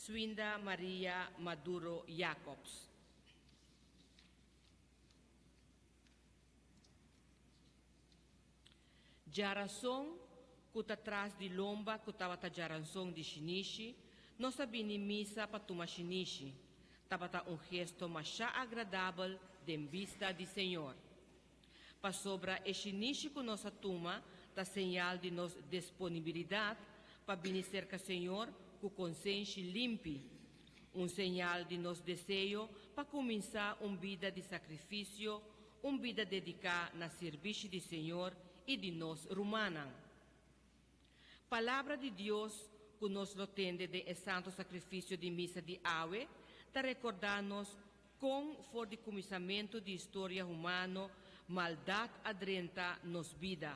Swinda Maria Maduro Jacobs. Djarason ku ta tras di lomba ku tabata djaranson di shinishi, nos a bini misa pa tuma shinishi. Tabata un gesto masha agradabel den bista di Señor. Pasobra e shinishi ku nos a tuma ta señal di nos desponibilidat pa bini serka Señor ku konsenshi limpi, un señal di nos deseo pa kuminsá un bida di sakrifisio, un bida dediká na sirbishi di Señor i di nos rumannan. Palabra di Dios ku nos lo tende den e Santo Sakrifisio di Misa di awe ta rekordá nos kon for di kuminsamentu di historia humano maldat a drenta nos bida.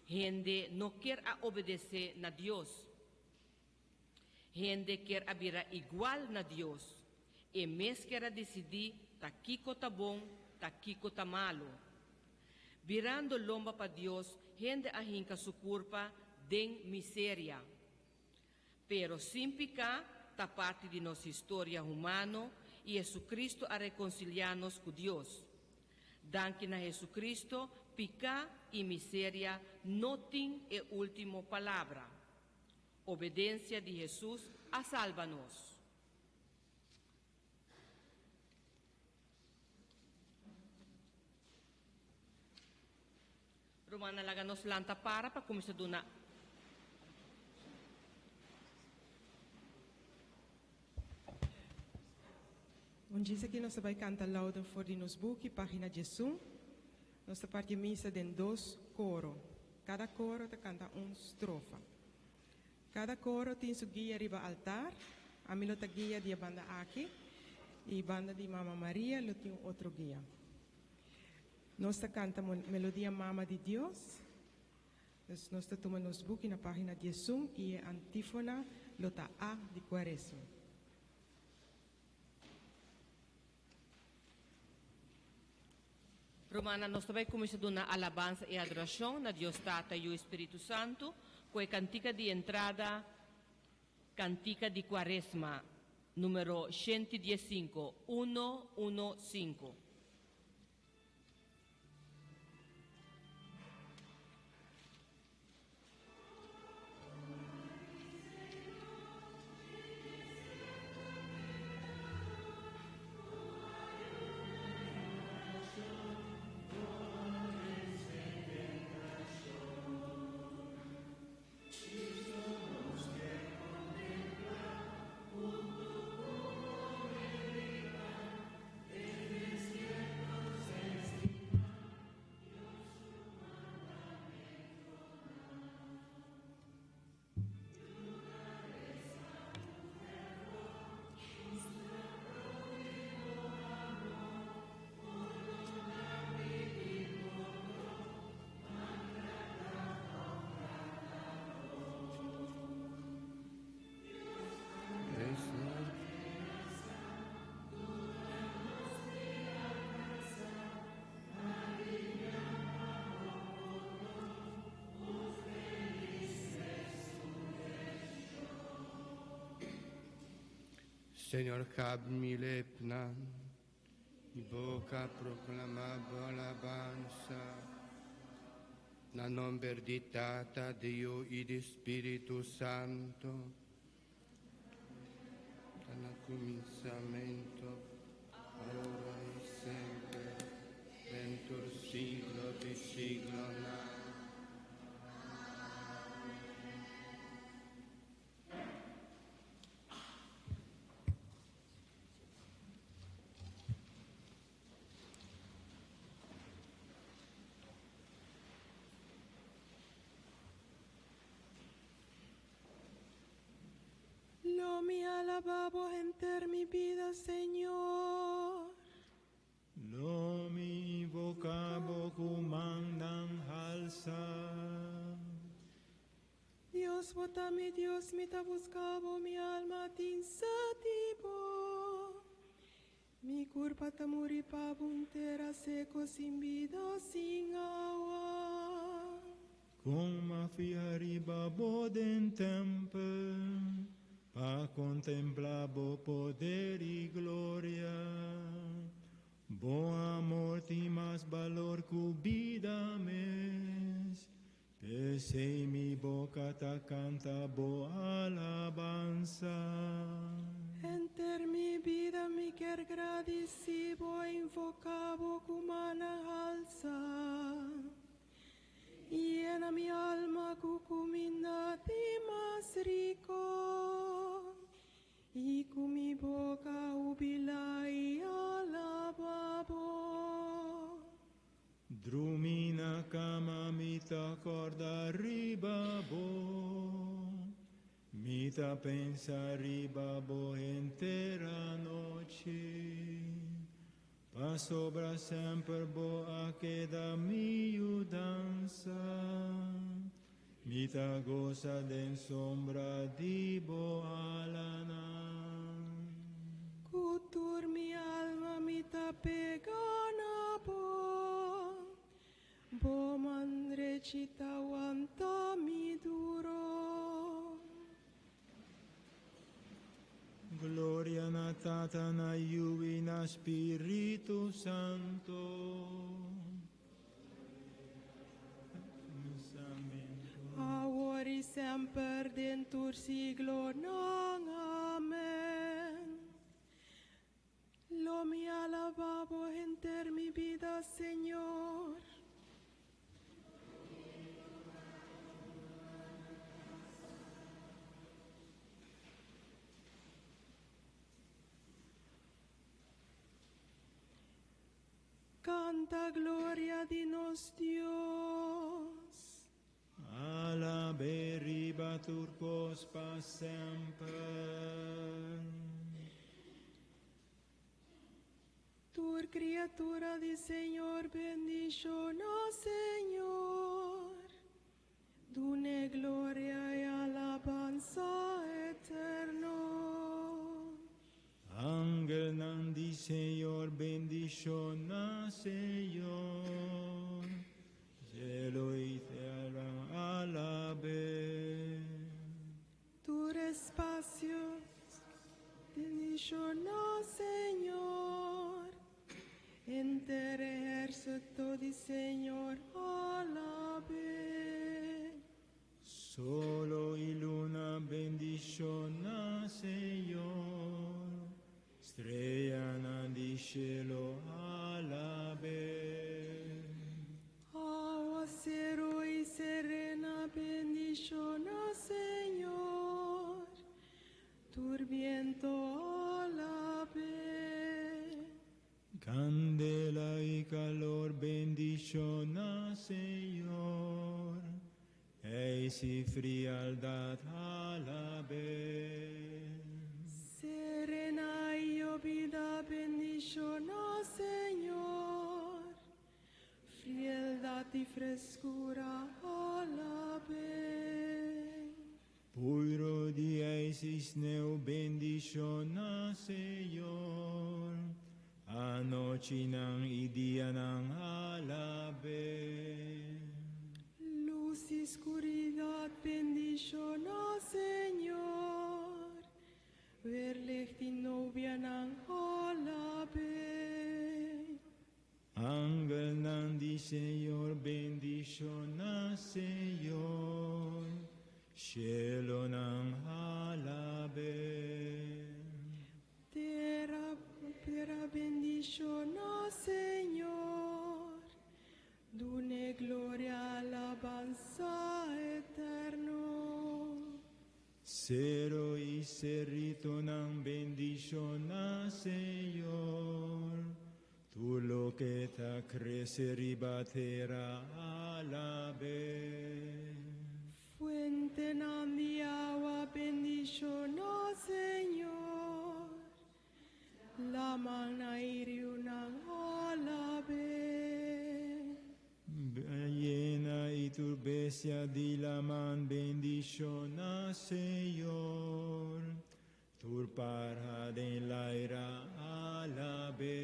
Hende no kier a obedesé na Dios. Hende kier a bira igual na Dios. E mes kier a disidí ta kiko ta bon, ta kiko ta malu. Birando lomba pa Dios, hende a hinka su kurpa den miseria. Pero sin piká ta parti di nos historia humano i Jesucristo a rekonsiliá nos ku Dios. Danki na Jesucristo, piká i miseria no tin e último palabra. Obedensia di Hesus a salba nos. Rumannan, laga nos lanta para pa kuminsá duna. Un djis aki nos ta bai kanta Lauden for di nos buki, página diesun. Nos ta parti e misa den dos koro. Kada koro ta kanta un strofa. Kada koro tin su guia riba altar. Ami lo ta guia di e banda aki i banda di Mama Maria lo tin un otro guia. Nos ta kanta melodia Mama di Dios. Dus nos ta tuma nos buki na página diesun i e antífona lo ta A di Kuaresma. Rumannan, nos ta bai kuminsá duna alabansa i adorashon na Dios Tata, Yu i Spiritu Santu ku e kantika di entrada, Kantika di Kuaresma, numero 115, uno, uno, sinku. Señor, cab mi lepnan, mi boca proclama bo alabansa. Na nomber di Tata, di Yu i di Spiritu Santo. Ta na kuminsamentu, awor i semper, den tur siglo di siglonan. Lo mi alabá bo henter mi bida, Señor. Lo mi invoká bo ku mannan halsá. Dios, bo ta mi Dios, mi ta buska bo, mi alma tin sed di bo. Mi kurpa ta muri pa bo, un tera seko sin bida, sin awa. Kon m'a fiha riba bo den tèmpel. Pa kontemplá bo poder i gloria. Bo amor tin mas balor ku bida mes. P'esei mi boka ta kanta bo alabansa. Henter mi bida mi ke gradisí bo, invoká bo ku mannan halsá. Yena mi alma ku kuminda di mas riku. I ku mi boka hubilá i alabá bo. Drumí na kama mi ta kòrda riba bo. Mi ta pensa riba bo henter anochi. Pasobra semper bo a keda mi yudansa. Mi ta gosa den sombra di bo alanan. Ku tur mi alma mi ta pega na bo. Bo man drechi ta wanta mi duru. Gloria na Tata, na Yu i na Spiritu Santu. Awor i semper den tur siglonan. Amèn. Lo mi alabá bo henter mi bida, Señor. Kanta gloria di nos Dios. Alab'é riba tur kos pa semper. Tur kriatura di Señor, bendishoná Señor. Dun'é gloria i alabansa eterno. Angelnan di Señor, bendishoná Señor. Shelu i tera alab'é. Tur espasio, bendishoná Señor. Henter ehérsito di Señor, alab'é. Solo i luna, bendishoná Señor. Streanan di shelu, alab'é. Áwaseru i serena, bendishoná Señor. Tur bientu, alab'é. Kandela i kalor, bendishoná Señor. Eis i frialdat, alab'é. Serena i yobida, bendishoná Señor. Frialdat i freskura, alab'é. Puiru di eis i sneu, bendishoná Señor. Anochinan i dianan, alab'é. Lus i skuridat, bendishoná Señor. Weerlicht i nubianan, alab'é. Angelnan di Señor, bendishoná Señor. Shelunan, alab'é. Tera, tera, bendishoná Señor. Dun'é gloria, alabansa eterno. Seru i seritonan, bendishoná Señor. Tur loke ta krese riba tera, alab'é. Fuentenan di awa, bendishoná Señor. Laman i riunan, alab'é. Bayena i tur bestia di laman, bendishoná Señor. Tur parha den laira, alab'é.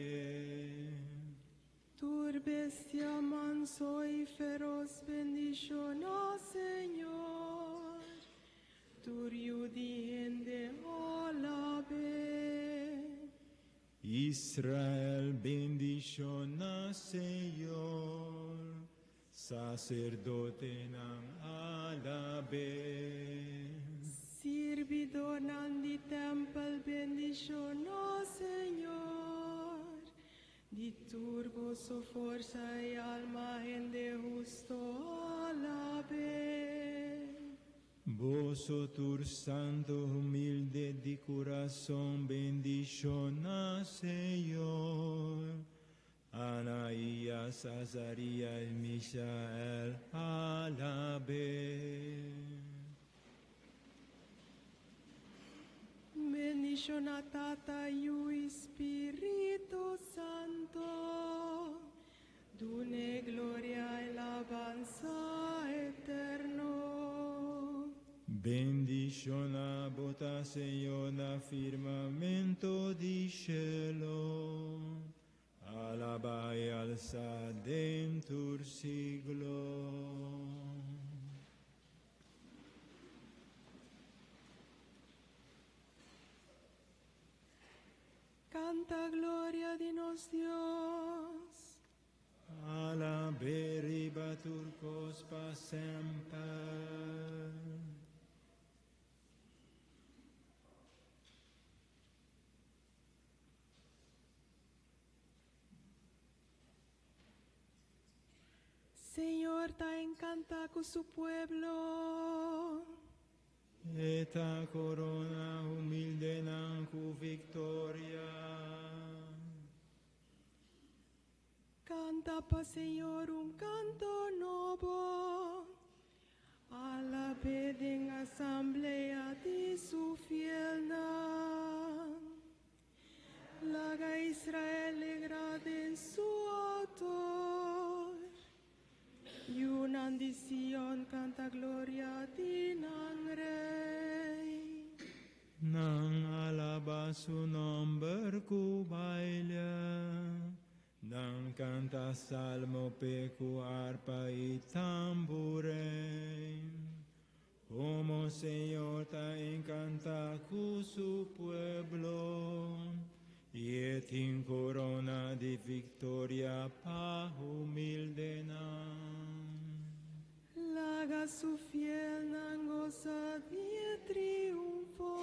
Tur bestia manso i feros, bendishoná Señor. Tur yu di hende alab'é. Israel bendishoná Señor, saserdotenan alab'é. Sirbidónan di tèmpel bendishoná Señor, di tur boso forsa i alma hende husto alab'é. Boso tur santo humilde di kurason bendishoná Señor, Anaías, Azarías i Mishael alab'é. Bendishoná Tata, Yu i Spiritu Santo, dun'é gloria i alabansa eterno. Bendishoná bo ta, Señor, na firmamento di shelu, alabá i alsá den tur siglo. Kanta gloria di nos Dios. Alab'é riba tur kos pa semper. Señor ta enkantá ku su pueblo. E ta korona humildenan ku viktoria. Kanta pa Señor un kanto nobo. Alab'é den asamblea di su fielnan. Laga Israel alegrá den su Outor. Yunan di Sion kanta gloria di nan Rei. Nan alabá su nòmber ku baile. Nan kanta salmo p'e ku arpa i tamburein. Komo Señor ta enkantá ku su pueblo, i e tin korona di viktoria pa humildenan. Laga su fielnan gosa di e triunfo,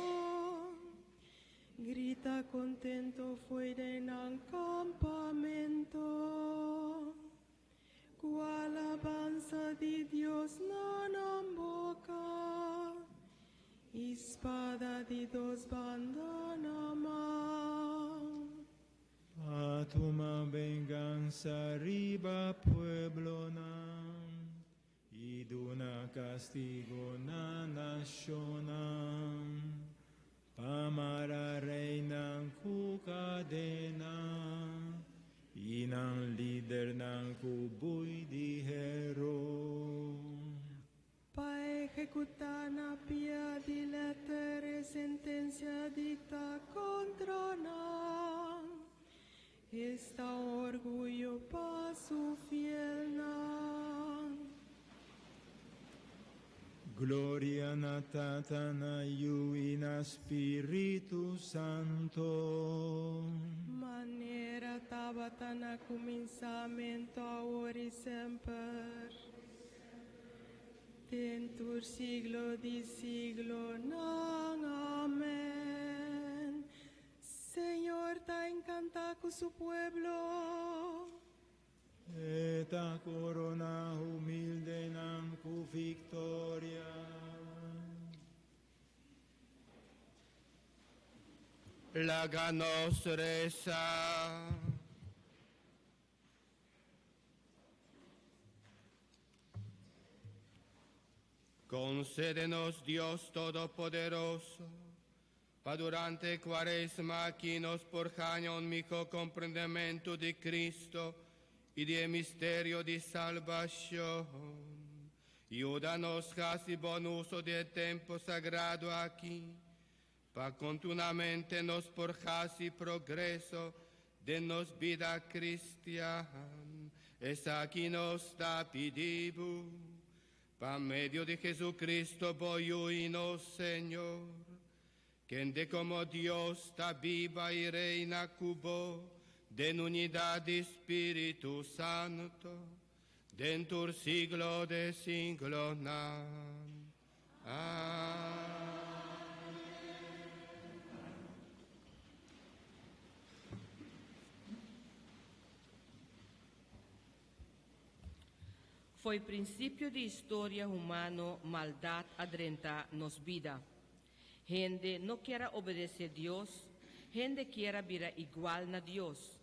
grita kontento fo'i den nan kampamento. Ku alabansa di Dios na nan boka i spada di dos banda na man. Pa tuma vengansa riba pueblonan i duna kastigu na nashonnan, pa mara reinan ku kadena i nan lidernan ku bui di heru. Pa ehekutá na pia di lèter e sentensia diktá kontra nan. Esta orguyo pa su fielnan. Gloria na Tata, na Yu i na Spiritu Santu. Manera tabata na kuminsamentu, awor i semper, den tur siglo di siglonan. Amèn. Señor ta enkantá ku su pueblo. E ta korona humildenan ku viktoria. Laga nos resa. Konsedenos, Dios Todopoderoso, pa durante e Kuaresma aki nos por haña un mihó komprendementu di Cristo i di e misterio di salbashon. Yuda nos hasi bon uso di e tempu sagrado aki, pa kontinuamente nos por hasi progreso den nos bida kristian. Esaki nos ta pidi bo. Pa medio di Jesucristo bo Yu y nos Señor, kende como Dios ta biba y reina cu bo den unidad di Spirito Santo, den tur siglo di siglonan. Amen. Fo'i prinsipio di historia humano maldat a drenta nos bida. Hende no kier a obedesé Dios, hende kier a bira igual na Dios.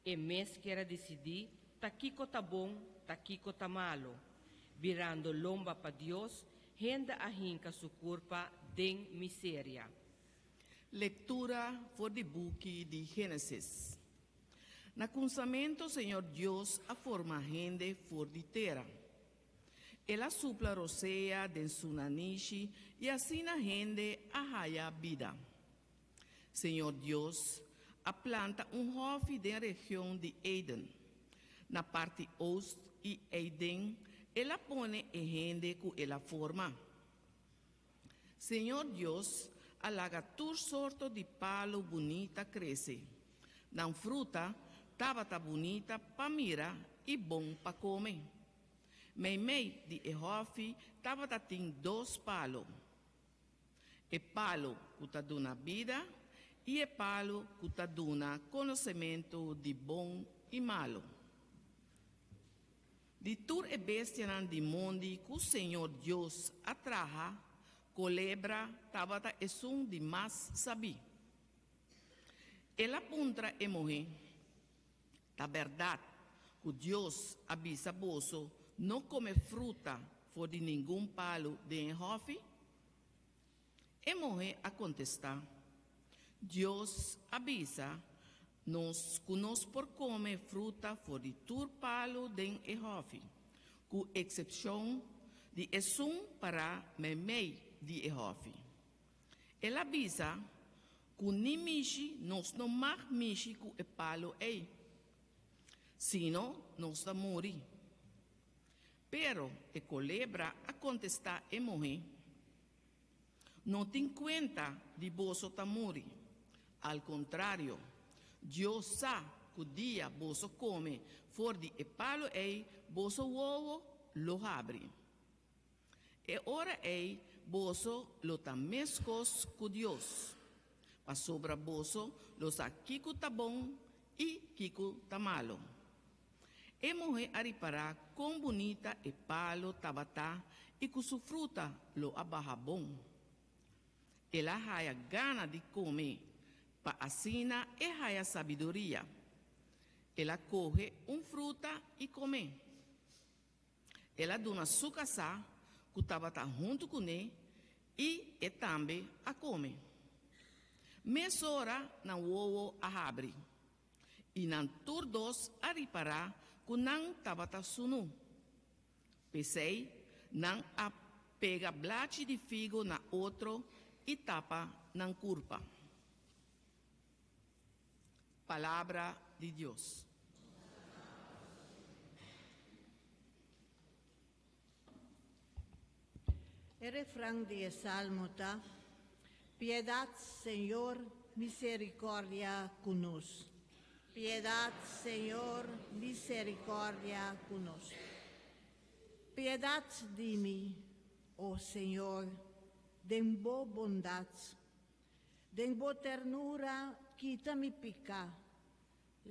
E mes kier a disidí ta kiko ta bon, ta kiko ta malu. Birando lomba pa Dios, hende a hinka su kurpa den miseria. Lektura for di buki di Génesis. Na kunsamentu Señor Dios a forma hende for di tera. El a supla rosea den su nanishi i asina hende a haya bida. Señor Dios a planta un hòfi den region di Eden, na parti oost i eiden El a pone e hende ku El a forma. Señor Dios a laga tur sorto di palu bunita krese. Nan fruta tabata bunita pa mira i bon pa kome. Meimei di e hòfi tabata tin dos palu, e palu ku ta duna bida i e palu ku ta duna konosementu di bon i malu. Di tur e bestianan di mondi ku Señor Dios a traha, kolebra tabata esun di mas sabí. El a puntra e muhé, Ta bèrdat ku Dios a bisa boso no kome fruta for di ningun palu den e hòfi? E muhé a kontestá, Dios a bisa nos ku nos por kome fruta for di tur palu den e hòfi, ku eksepshon di esun pará meimei di e hòfi. El a bisa ku ni mishi nos no mag mishi ku e palu ei, sino nos ta muri. Pero e kolebra a kontestá e muhé, No tin kuenta di boso ta muri. Al kontrario, Dios sa ku dia boso kome for di e palu ei, boso wowo lo habri. E ora ei boso lo ta meskos ku Dios, pasobra boso lo sa kiko ta bon i kiko ta malu. E muhé a ripará kon bunita e palu tabata i ku su fruta lo a baha bon. El a haya gana di kome, pa asina e haya sabiduria. El a kohe un fruta i kome. El a duna su kasá ku tabata huntu kuné i e tambe a kome. Mesora nan wowo a habri. I nan tur dos a ripará ku nan tabata sunú. P'esei, nan a pega blachi di figo na otro i tapa nan kurpa. Palabra di Dios. E refran di e salmo ta, Piedat, Señor, miserikòrdia ku nos. Piedat, Señor, miserikòrdia ku nos. Piedat di mi, o Señor, den bo bondat. Den bo ternura kita mi piká.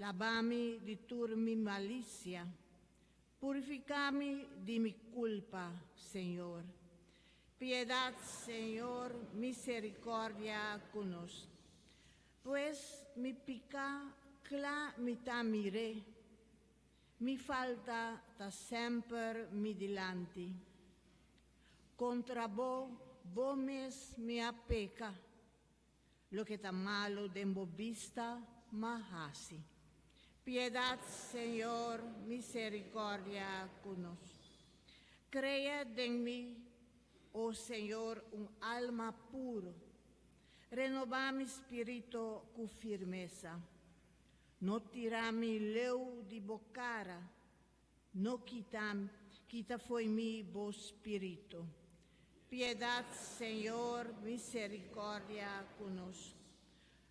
Laba mi di tur mi malisia. Purifiká mi di mi kulpa, Señor. Piedat, Señor, miserikòrdia ku nos. Pues mi piká kla mi ta mir'é, mi falta ta semper mi dilanti. Kontra bo, bo mes mi a peka. Loke ta malu den bo bista, m'a hasi. Piedat, Señor, miserikòrdia ku nos. Krea den mi, o Señor, un alma puru. Renobá mi spiritu ku firmesa. No tira mi leu di bo kara, no kita. Kita fo'i mi bo spiritu. Piedat, Señor, miserikòrdia ku nos.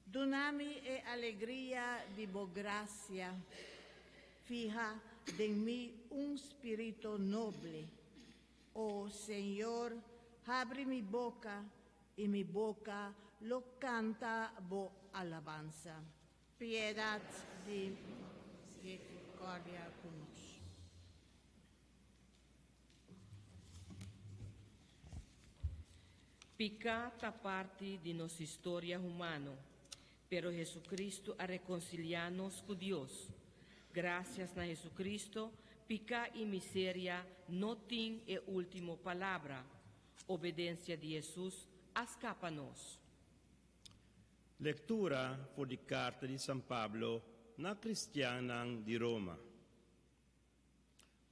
Duna mi e alegria di bo grasia. Fiha den mi un spiritu noble. O Señor, habri mi boka, i mi boka lo kanta bo alabansa. Piedat di miserikòrdia ku nos. Piká ta parti di nos historia humano, pero Jesucristo a rekonsiliá nos ku Dios. Grasias na Jesucristo, piká i miseria no tin e último palabra. Obedensia di Jesus a skapa nos. Lektura for di karta di San Pablo na kristiannan di Roma.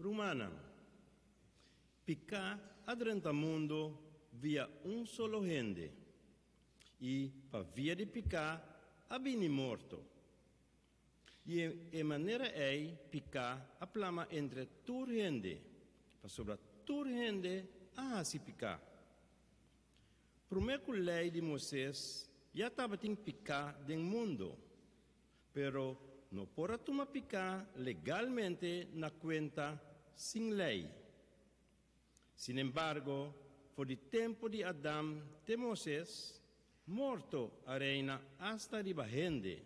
Rumannan, piká a drenta mundu via un solo hende, i pa via di piká a bini morto. Di e manera ei piká a plama entre tur hende, pasobra tur hende a hasi piká. Promé ku Lei di Moisés ya tabatin piká den mundu, pero no por a tuma piká legalmente na kuenta sin lei. Sinembargo, for di tempu di Adam te Moisés, morto a reina asta riba hende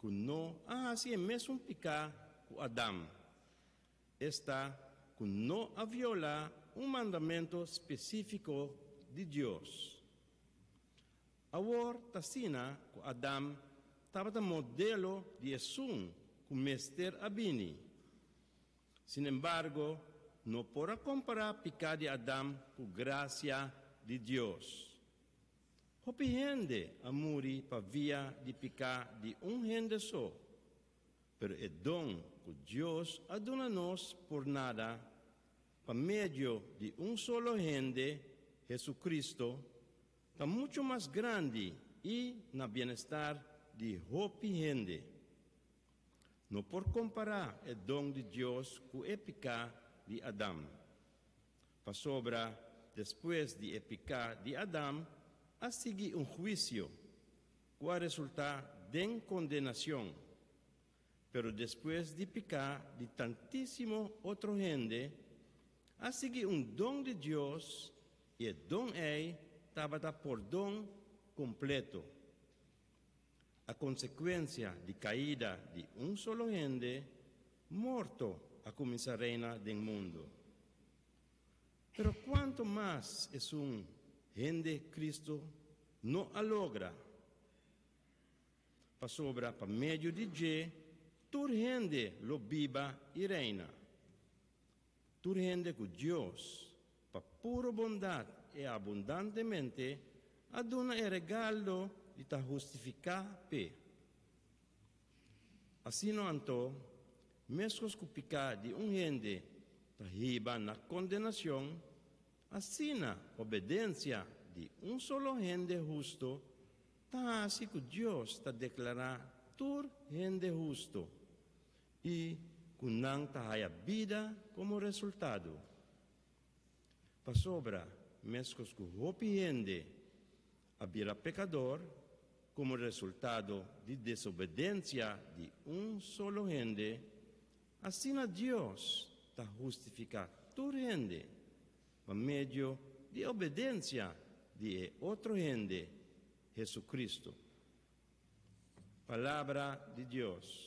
ku no a hasi e mesun piká ku Adam, esta ku no a violá un mandamentu spesífiko di Dios. Awor ta asina ku Adam tabata modelo di esun ku mester a bini. Sinembargo, no por a kompará piká di Adam ku grasia di Dios. Hopi hende a muri pa via di piká di un hende so, pero e don ku Dios a duna nos por nada pa medio di un solo hende, Hesucristo, ta muchu mas grandi i na bienestar di hopi hende. No por kompará e don di Dios ku e piká di Adam. Pasobra despues di e piká di Adam a sigui un huisio ku a resultá den kondenashon. Pero despues di piká di tantísimo otro hende, a sigui un don di Dios i e don ei tabata pordon kompleto. A konsekuensia di kaida di un solo hende, morto a kuminsá reina den mundu. Pero kuantu mas esun hende Kristu no a logra? Pasobra pa medio di dje tur hende lo biba i reina. Tur hende ku Dios, pa puro bondat e abundantemente a duna e regalo di ta hustifiká p'e. Asina anto, meskos ku piká di un hende ta hiba na kondenashon, asina obedensia di un solo hende hustu ta hasi ku Dios ta deklará tur hende hustu i ku nan ta haya bida komo resultado. Pasobra meskos ku hopi hende a bira pekador komo resultado di desobedensia di un solo hende, asina Dios ta hustifiká tur hende pa medio di obedensia di e otro hende, Hesu-Kristu. Palabra di Dios.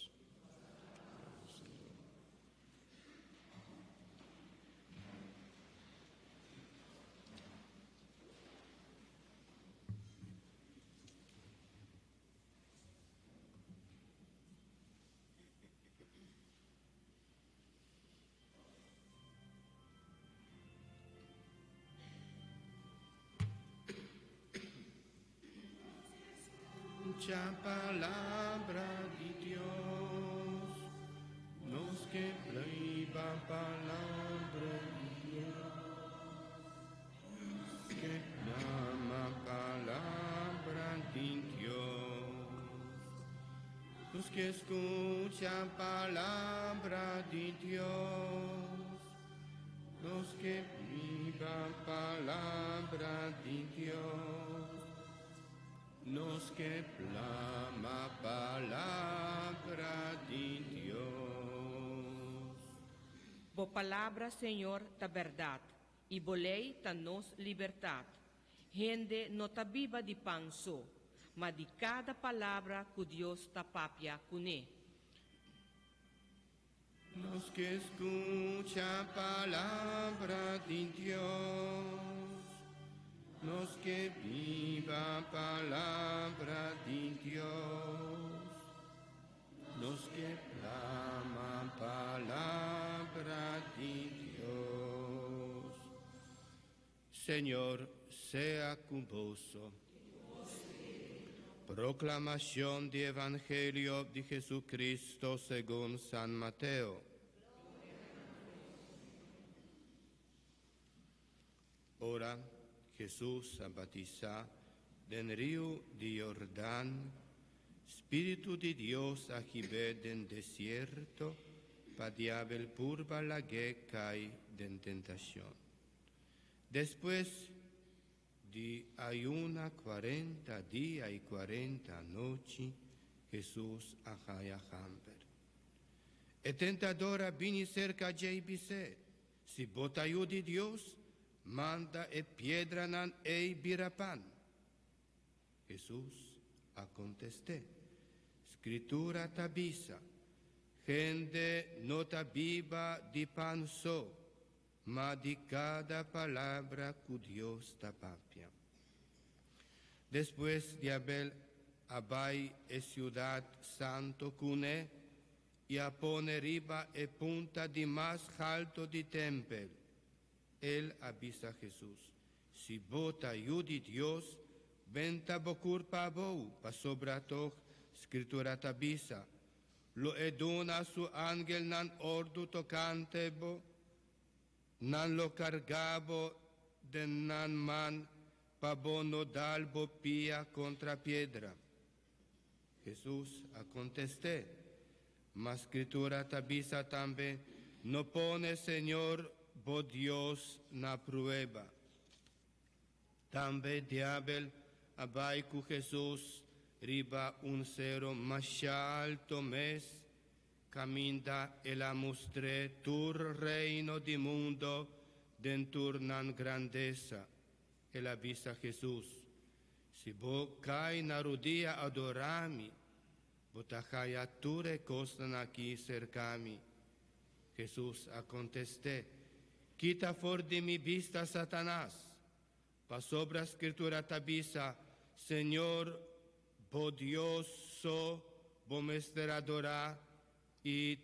Escucha palabra di Dios, nos ke pleiba palabra di Dios, nos ke plama palabra di Dios, nos ke escucha palabra di Dios. Nos ke biba palabra di Dios. Nos ke plama palabra di Dios. Bo palabra, Señor, ta bèrdat, i bo lei ta nos libertat. Hende no ta biba di pan so, ma di kada palabra ku Dios ta papia kuné. Nos ke skucha palabra di Dios. Nos ke biba palabra di Dios. Nos ke plama palabra di Dios. Señor sea ku boso. Proklamashon di Evangelio di Jesucristo segun San Mateo. Ora Jesus a batisá den riu di Jordan, Spiritu di Dios a hib'é den desierto pa diabel purba lag'é kai den tentashon. Despues di ayuna kuarenta dia i kuarenta anochi, Hesus a haya hamber. E tentador a bini serka dje i bis'é, Si bo ta Yu di Dios, manda e piedranan ei bira pan. Hesus a kontest'é, Skritura ta bisa, Hende no ta biba di pan so, ma di kada palabra ku Dios ta papia. Despues diabel a bai e siudat santo kuné i a pone riba e punta di mas halto di tèmpel. El a bisa Hesus, Si bo ta Yu di Dios, benta bo kurpa abou, pasobra tòg Skritura ta bisa, Lo e duna su angelnan ordu tokante bo, nan lo karga bo den nan man pa bo no dal bo pia kontra piedra. Hesus a kontest'é, Ma Skritura ta bisa tambe, No pone Señor bo Dios na prueba. Tambe diabel a bai ku Hesus riba un sero masha alto mes, kaminda el a mustr'é tur reino di mundo den tur nan grandesa. El a bisa Hesus, Si bo kai na rudia adorá mi, bo ta haya tur e kosnan aki serka mi. Hesus a kontest'é, Kita for di mi bista, Satanas! Pasobra Skritura ta bisa, Señor bo Dios so bo mester adorá i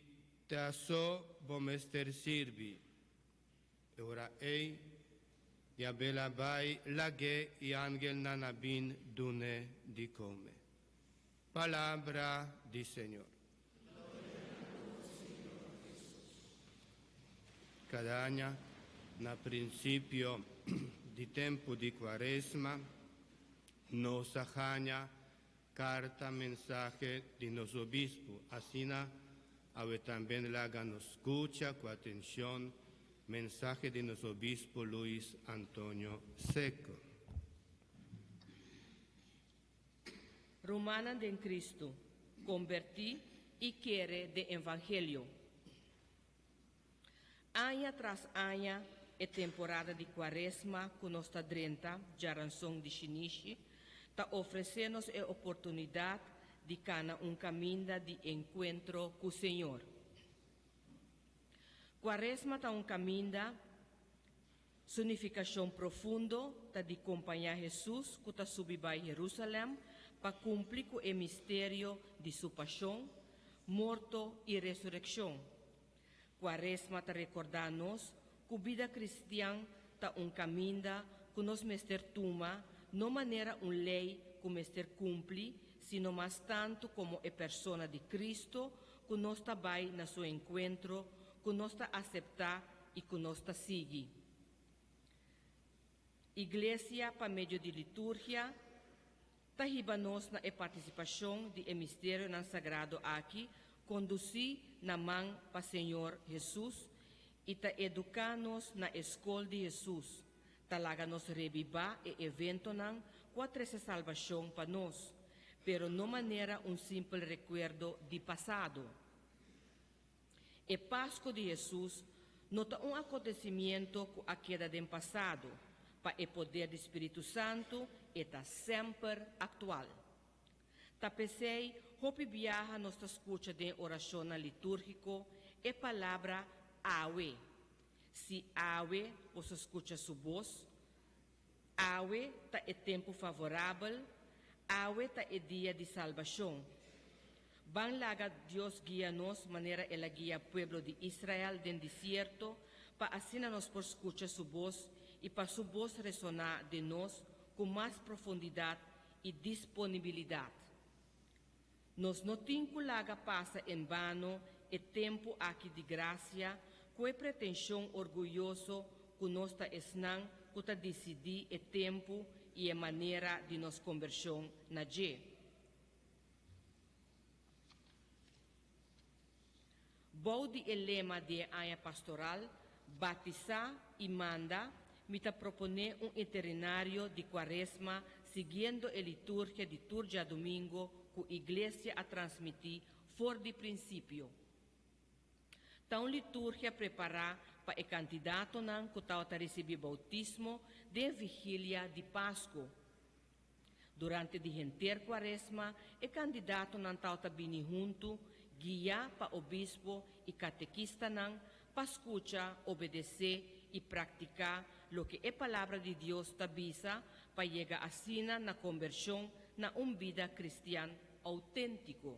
ta so bo mester sirbi. E ora ei, diabel a bai lag'é i angelnan a bin dun'é di kome. Palabra di Señor. Kada aña, na prinsipio di tempu di Kuaresma, nos a haña karta mensahe di nos obispu. Asina, awe tambe laga nos skucha ku atenshon mensahe di nos obispu Luis Antonio Secco. Rumannan den Cristo, comberti y kere den Evangelio. Aña tras aña e temporada di Cuaresma cu nos ta drenta djaranson di shinishi ta ofrece nos e oportunidad di cana un caminda di encuentro cu Señor. Cuaresma ta un caminda Su nifikashon profundo ta di kompañá Hesus ku ta subi bai Herusalèm pa kumpli ku e misterio di su pashon, morto i resurekshon. Kuaresma ta rekordá nos ku bida kristian ta un kaminda ku nos mester tuma no manera un lei ku mester kumpli sino mas tantu komo e persona di Kristu ku nos ta bai na su enkuentro ku nos ta aseptá i ku nos ta sigui. Iglesia pa medio di liturgia ta hiba nos na e partisipashon di e misterionan sagrado aki kondusí na man pa Señor Hesus. I ta eduká nos na e skol di Hesus, ta laga nos rebibá e eventonan ku a trese salbashon pa nos, pero no manera un simpel rekuerdo di pasado. E Pasku di Hesus no ta un akontesimiento ku a keda den pasado, pa e poder di Spiritu Santu e ta semper aktual. Ta p'esei hopi biaha nos ta skucha den orashonnan litúrgiko e palabra awe. Si awe boso skucha su bos, awe ta e tempu favorabel, awe ta e dia di salbashon. Ban laga Dios guia nos manera el a guia pueblo di Israel den desierto pa asina nos por skucha su bos i pa su bos resoná den nos ku mas profundidat i disponibilidat. Nos no tin ku laga pasa en bano e tempu aki di grasia ku e pretenshon orguyoso ku nos ta esnan ku ta disidí e tempu i e manera di nos kombershon na dje. Bou di e lema di e aña pastoral, Batisá i Manda, mi ta proponé un iterinario di Kuaresma siguiendo e liturgia di tur djadumingo ku Iglesia a transmití for di prinsipio. Ta un liturgia prepará pa e kandidatonan ku tabata risibí boutismo den vigilia di Pasku. Durante di henter Kuaresma e kandidatonan tabata bini huntu, guiá pa obispo i katekistanan, pa skucha, obedesé i praktiká loke e Palabra di Dios ta bisa pa yega asina na kombershon na un bida kristian outéntiko.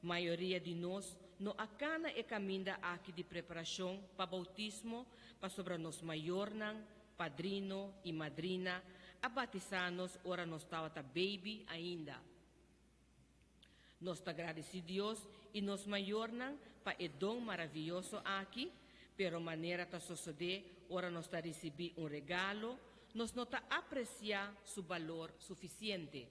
Mayoria di nos no a kana e kaminda aki di preparashon pa boutismo pasobra nos mayornan, padrino i madrina a batisá nos ora nos tabata beibi ainda. Nos ta gradisí Dios i nos mayornan pa e don maravioso aki, pero manera ta sosodé ora nos ta risibí un regalo, nos no ta apresiá su balor sufisiente.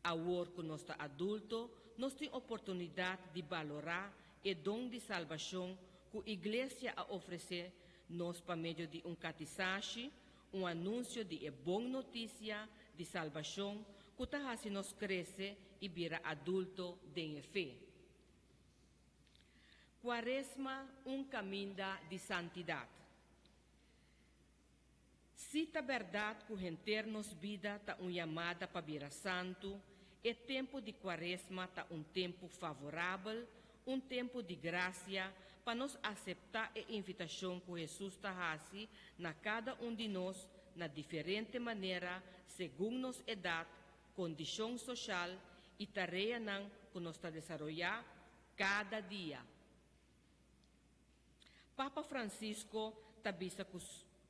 Awor ku nos ta adulto, nos tin oportunidat di balorá e don di salbashon ku Iglesia a ofresé nos pa medio di un katisashi, un anunsio di e bon notisia di salbashon ku ta hasi nos krese i bira adulto den e fe. Kuaresma, un kaminda di santidat. Si ta bèrdat ku henter nos bida ta un yamada pa bira santu, e tempu di Kuaresma ta un tempu favorabel, un tempu di grasia pa nos aseptá e invitashon ku Hesus ta hasi na kada un di nos na diferente manera segun nos edat, kondishon soshal i tareanan ku nos ta desaroyá kada dia. Papa Francisco ta bisa ku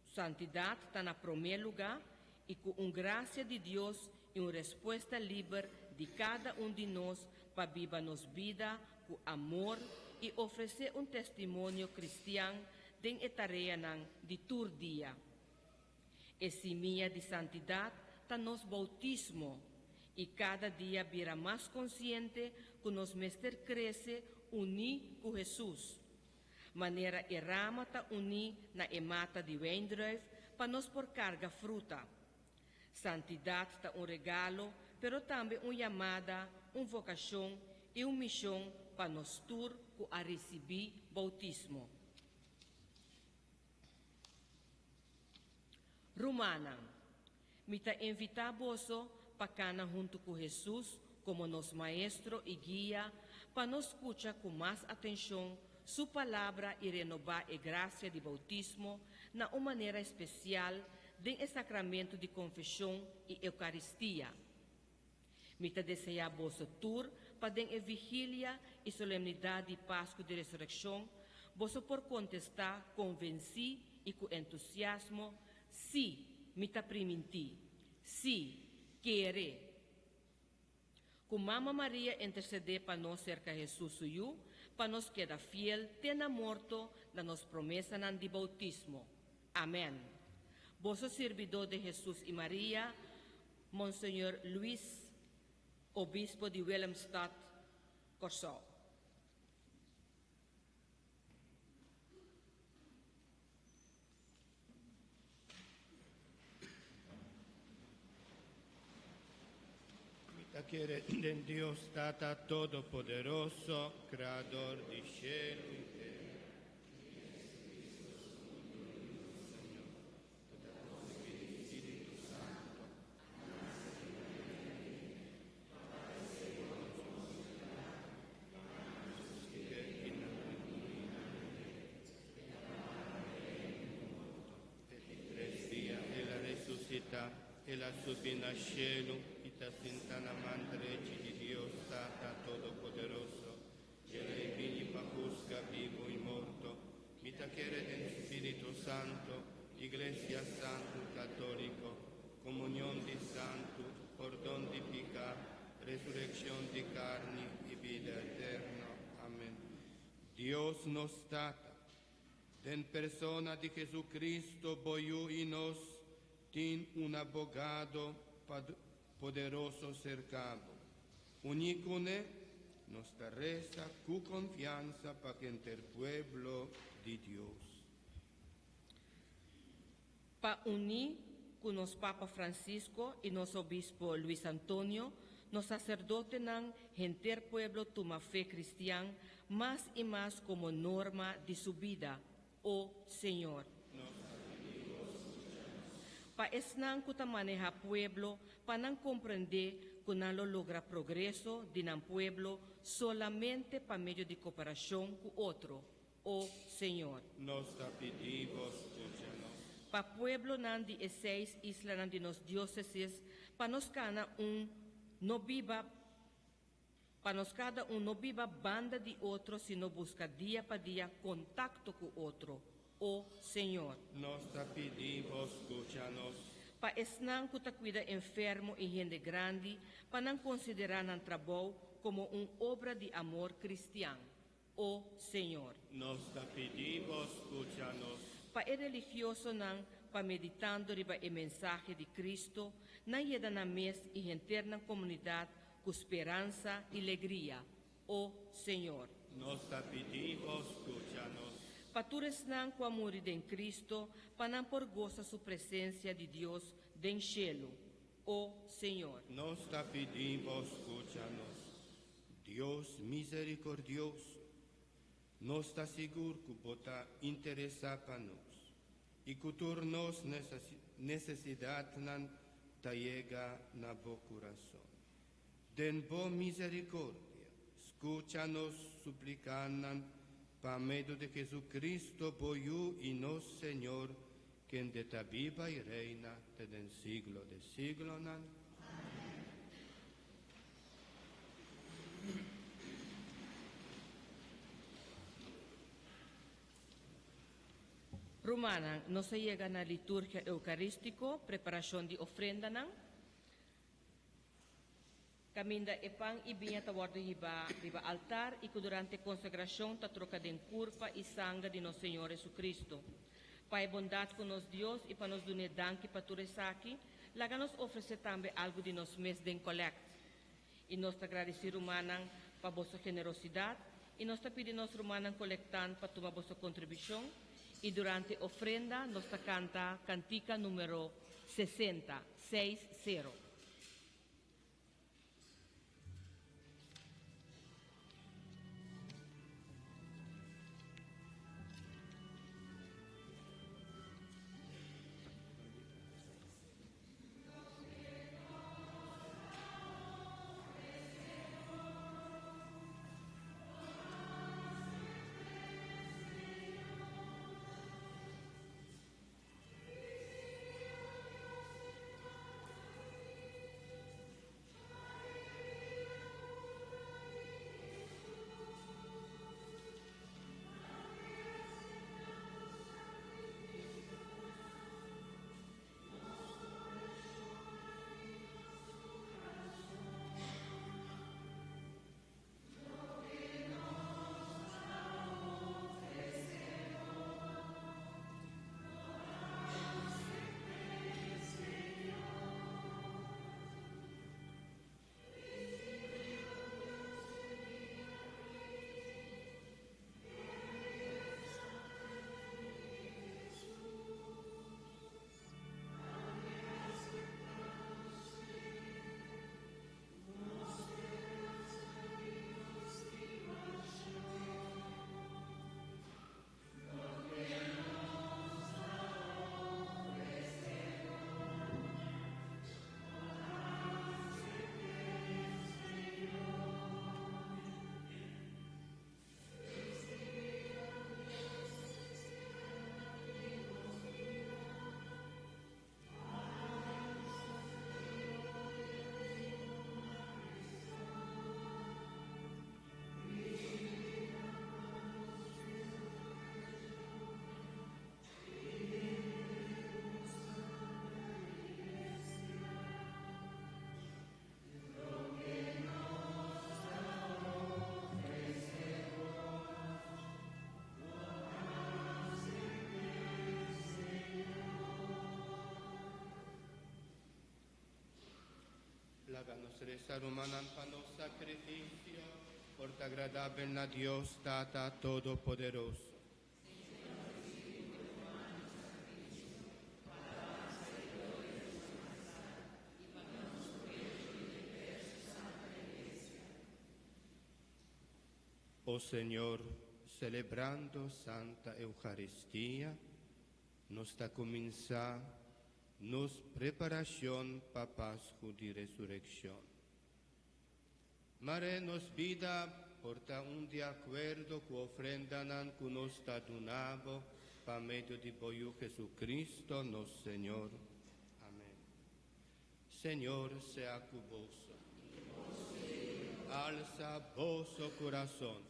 santidat ta na promé lugá i ku un grasia di Dios i un respuesta liber di kada un di nos pa biba nos bida ku amor i ofresé un testimonio kristian den e tareanan di tur dia. E simia di santidat ta nos boutismo i kada dia bira mas konsiente ku nos mester krese uní ku Hesus. Manera e rama ta uní na e mata di wijndruif pa nos por karga fruta. Santidat ta un regalo, pero tambe un yamada, un vokashon i un mishon pa nos tur ku a risibí boutismo. Rumannan, mi ta invitá boso pa kana huntu ku Hesus komo nos Maestro i Guia pa nos skucha ku mas atenshon Su Palabra i renobá e grasia di boutismo na un manera espesial den e sakramentu di konfeshon i Eukaristia. Mi ta deseá boso tur pa den e vigilia i solemnidat di Pasku di Resurekshon boso por kontestá konvensí i ku entusiasmo, Sí, mi ta primintí! Sí, kere! Ku Mama Maria intersedé pa nos serka Hesus su Yu, pa nos keda fiel te na morto na nos promesanan di boutismo. Amèn. Boso sirbidó den Hesus i Maria, Monseñor Luis, Obispo di Willemstad, Kòrsou. kere den Dios Tata Todopoderoso, Kreador di shelu i tera. Tres dia el a resusitá, el a subi na shelu i ta sintá na man drechi di Dios Tata Todopoderoso. El a bini pa husga bibu i morto. Mi ta kere den Spiritu Santu, Iglesia Santu Katóliko, komunion di santu, pordon di piká, resurekshon di karni i bida eterno. Amèn. Dios nos Tata, den persona di Jesucristo, bo Yu i nos tin un abogado poderoso serka bo. Uní kuné, nos ta resa ku konfiansa pa henter pueblo di Dios. Pa uní ku nos Papa Francisco i nos Obispo Luis Antonio, nos saserdotenan, henter pueblo tuma fe kristian mas i mas komo norma di su bida, O Señor. Pa esnan ku ta manehá pueblo pa nan komprendé ku nan lo logra progreso di nan pueblo solamente pa medio di koperashon ku otro, O Señor. Nos ta pidi Bo skucha nos. Pa pueblonan di e seis islanan di nos diósesis, pa nos kana un no biba pa nos kada un no biba banda di otro sino buska dia pa dia kontakto ku otro, O Señor. Nos ta pidi Bo skucha nos. Pa esnan ku ta kuida enfermo i hende grandi, pa nan konsiderá nan trabou komo un obra di amor kristian, O Señor. Nos ta pidi Bo skucha nos. Pa e religiosonan, pa meditando riba e mensahe di Cristo, nan yeda nan mes i henter nan komunidat ku speransa i legria. O Señor. Nos ta pidi Bo skucha nos. Pa tur esnan ku a muri den Cristo, pa nan por gosa su presensia di Dios den shelu. O Señor. Nos ta pidi Bo skucha nos. Dios misericordioso, nos ta sigur ku Bo ta interesá pa nos i ku tur nos nesesidatnan ta yega na Bo kurason. Den Bo misericordia, skucha nos suplikanan pa medio di Jesucristo, Bo Yu i nos Señor, kende ta biba i reina te den siglo di siglonan. Rumannan, nos a yega na liturgia eukarístiko, preparashon di ofrendanan, kaminda e pan i biña ta wòrdu hibá riba altar i ku durante konsagrashon ta troka den kurpa i sanger di nos Señor Jesucristo. Pa e bondat ku nos Dios i pa nos dun'é danki pa tur esaki, Laga nos ofresé tambe algu di nos mes den kolèkt. I nos ta gradisí rumannan pa boso generosidat i nos ta pidi nos rumannan kolektant pa tuma boso kontribushon i durante ofrenda nos ta kanta kantika numero 60, 60. Laga nos resa, rumannan, pa nos sakrifisio por ta agradabel na Dios Tata Todopoderoso. O Señor, celebrando Santa Eucaristia, nos ta cuminsa nos preparacion pa Pascu di Resureccion. Mare nos bida por ta un di acuerdo cu ofrendanan cu nos ta duna Bo pa medio di Bo Yu Jesucristo nos Señor. Amen. Señor sea cu boso. Alsa boso curason.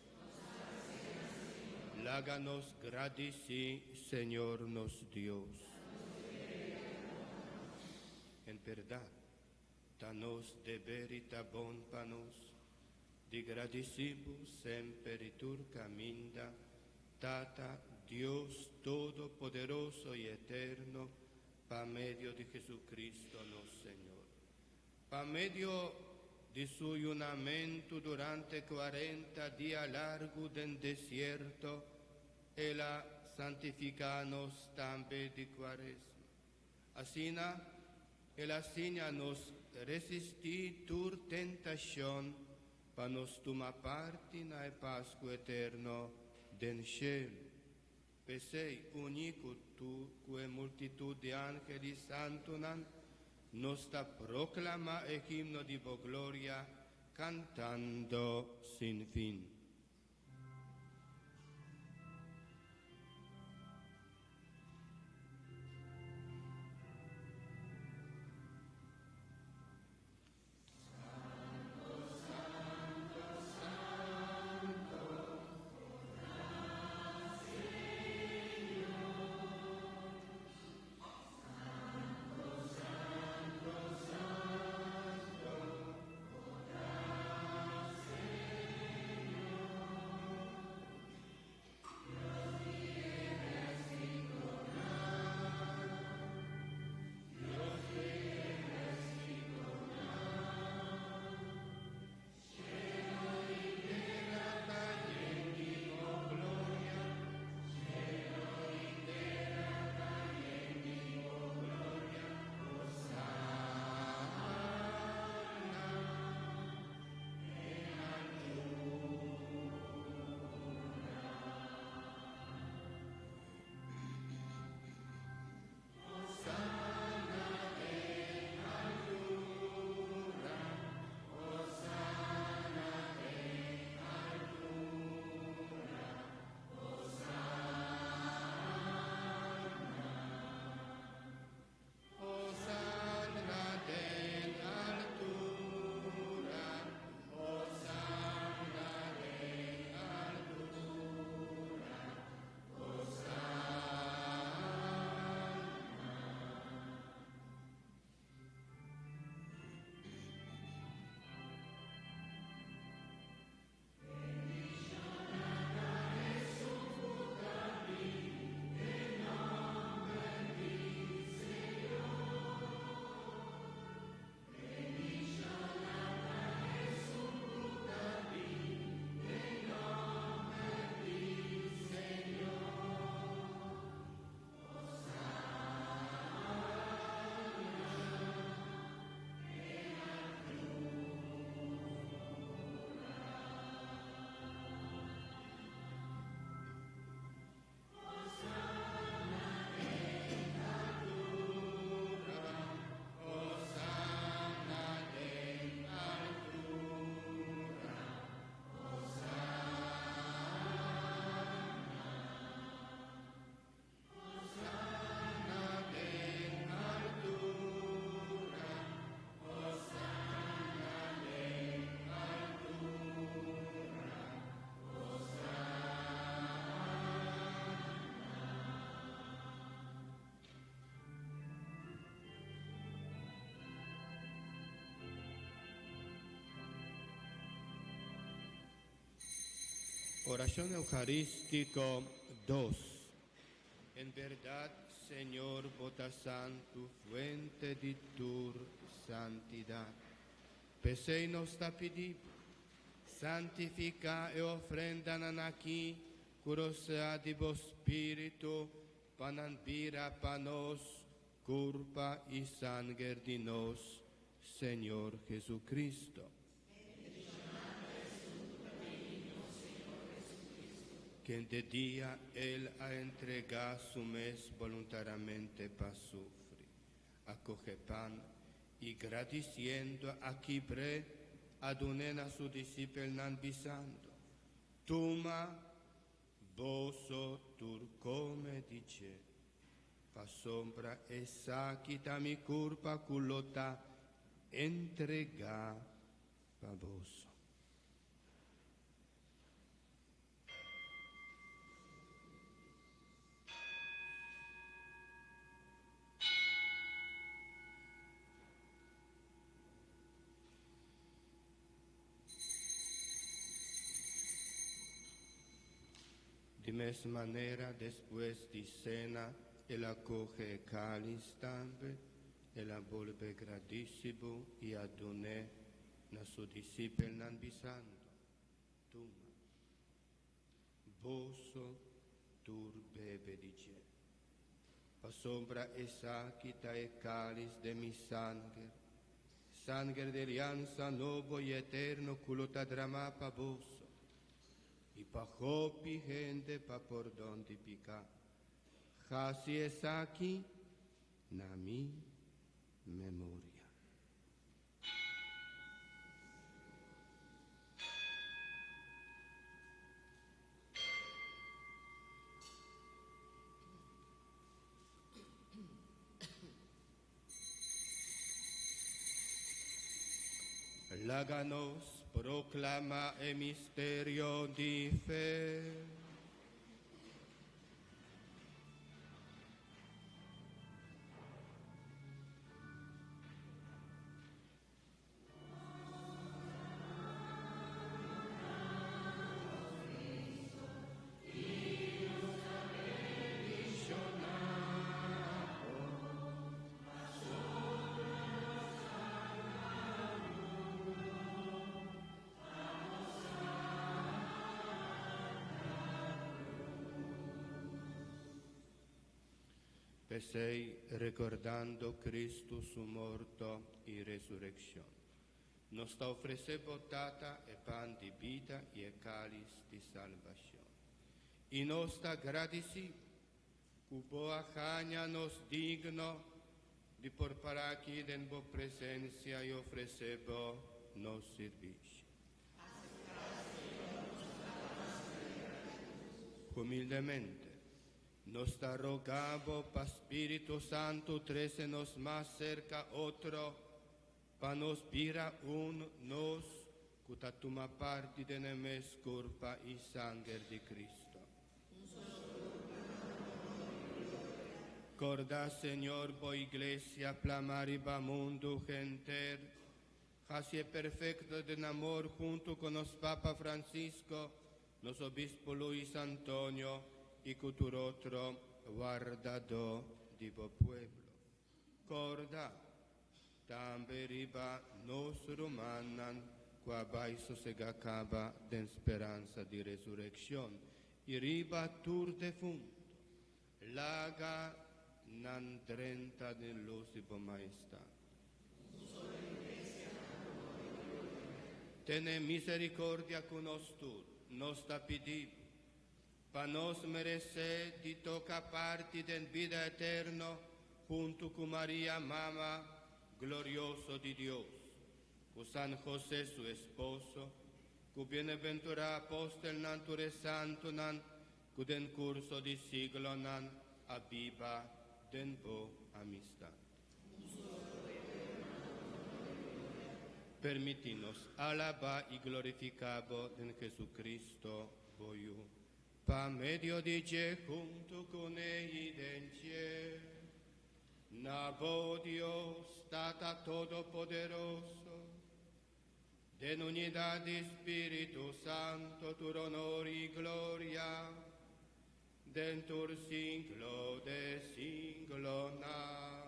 Laga nos gradici Señor nos Dios. En berdad, ta nos deber y ta bon pa nos di gradici Bo semper y tur caminda, Tata, Dios Todopoderoso y Eterno, pa medio di Jesucristo nos Señor. Pa medio di su yunamentu durante cuarenta dia largu den desierto, El a santificá nos tambe di cuaresma. Asina, El a siña nos resistí tur tentacion pa nos tuma parti na e Pascu eterno den shelu. P'esei, uní ku tur ku e multitut di angel i santunan, nos ta proklamá e himno di bo gloria, kantando sin fin. Hosanna den altura, Hosanna den altura, Hosanna. Oracion Eucaristico dos. En berdad, Señor, bo ta santu, fuente di tur santidad. P'esei nos ta pidi Bo, santifiká e ofrendanan akí ku rosea di Bo Spiritu, pa nan bira pa nos kurpa i sanger di nos Señor Jesucristo. Kende dia El a entregá Su mes boluntariamente pa sufri, a kohe pan i gradisiendo a kibr'é, a dun'é na Su disipelnan bisando, Tuma, boso tur kome di dje, pasobra esaki ta mi kurpa ku lo ta entregá pa boso. Di mes manera, despues di sena, el a kohe e kális tambe, el a bolbe gradisibo i a dun'é na su disipelnan, bisando, Tuma, boso tur bebe di dje, pasobra esaki ta e kális den mi sanger, sanger di aliansa nobo i eterno ku lo ta dramá pa boso i pa hopi hende pa pordon di piká. Hasi esaki na mi memoria. Laga nos proclama e misterio di fe. P'esei, rekordando Kristu su morto i resurekshon, nos ta ofresé bo, Tata, e pan di bida i e kális di salbashon. I nos ta gradisí ku bo a haña nos digno di por para aki den bo presensia i ofresé bo nos sirbishi. Humildemente, nos ta roga bo pa Spiritu Santu trese nos mas serka otro, pa nos bira un, nos ku ta tuma parti den e mes kurpa i sanger di Kristu. Korda, Señor, bo Iglesia plamá riba mundu henter. Hasié perfekto den amor huntu ku nos Papa Francisco, nos Obispo Luis Antonio i ku tur otro wardadó di bo pueblo. Korda tambe riba nos rumannan ku a bai sosegá kaba den speransa di resurekshon i riba tur defuntu. Laga nan drenta den lus di bo Maestat. Tene misericordia cu nos tur, nos ta pidi Bo, pa nos merece di toca parti den bida eterno hunto cu Maria, Mama glorioso di Dios, cu San José su esposo, cu bienaventura apostelnan tur e santonan Ku den kurso di siglonan a biba den bo amistat. Permití nos alabá i glorifiká bo den Jesucristo, bo Yu, pa medio di dje huntu kuné i den dje. Na bo, Dios, Tata Todopoderoso, Den unidad di Spiritu Santo tur honor y gloria den tur siglo de siglonan.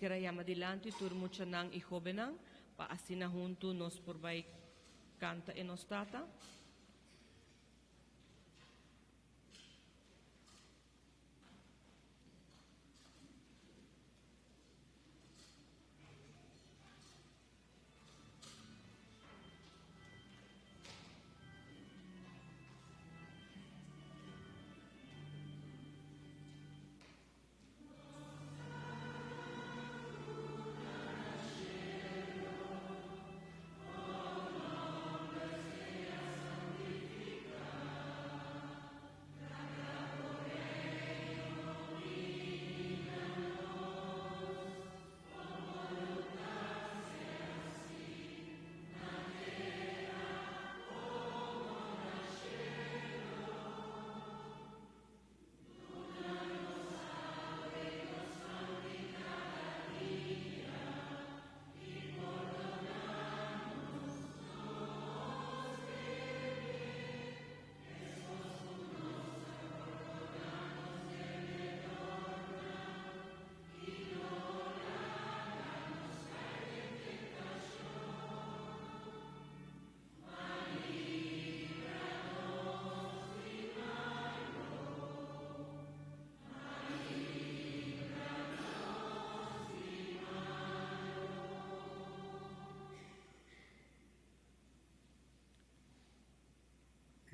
Nos kier yama dilanti tur muchanan i hóbennan pa asina huntu nos por bai kanta e Nos Tata.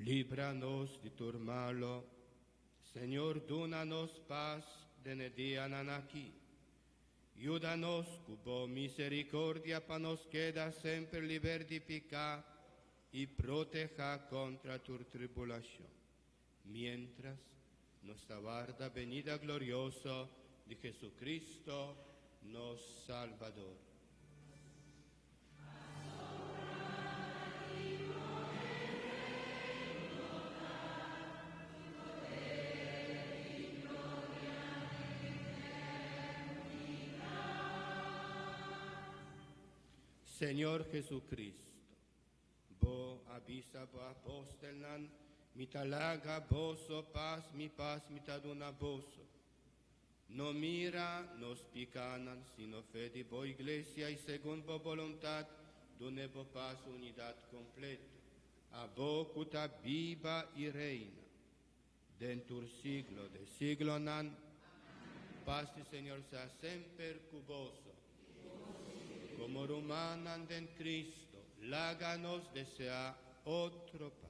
Líbranos di tur malu. Señor, duna nos pas den e dianan aki. Yuda nos ku bo miserikòrdia pa nos keda semper liber di piká i protehá kontra tur tribulashon. Mientras nos ta warda benida glorioso di Jesucristo, nos Salbador. Señor Jesucristo, bo a bisa bo apòstelnan, mi ta laga boso pas, mi pas mi ta duna boso. No mira nos pikánan, sino fe di bo iglesia i segun bo boluntat, dun'é bo pas unidat kompleto. Abo ku ta biba i reina, den tur siglo di siglonan, pas di Señor sea semper ku boso. Komo rumannan den Cristo, laga nos deseá otro pas.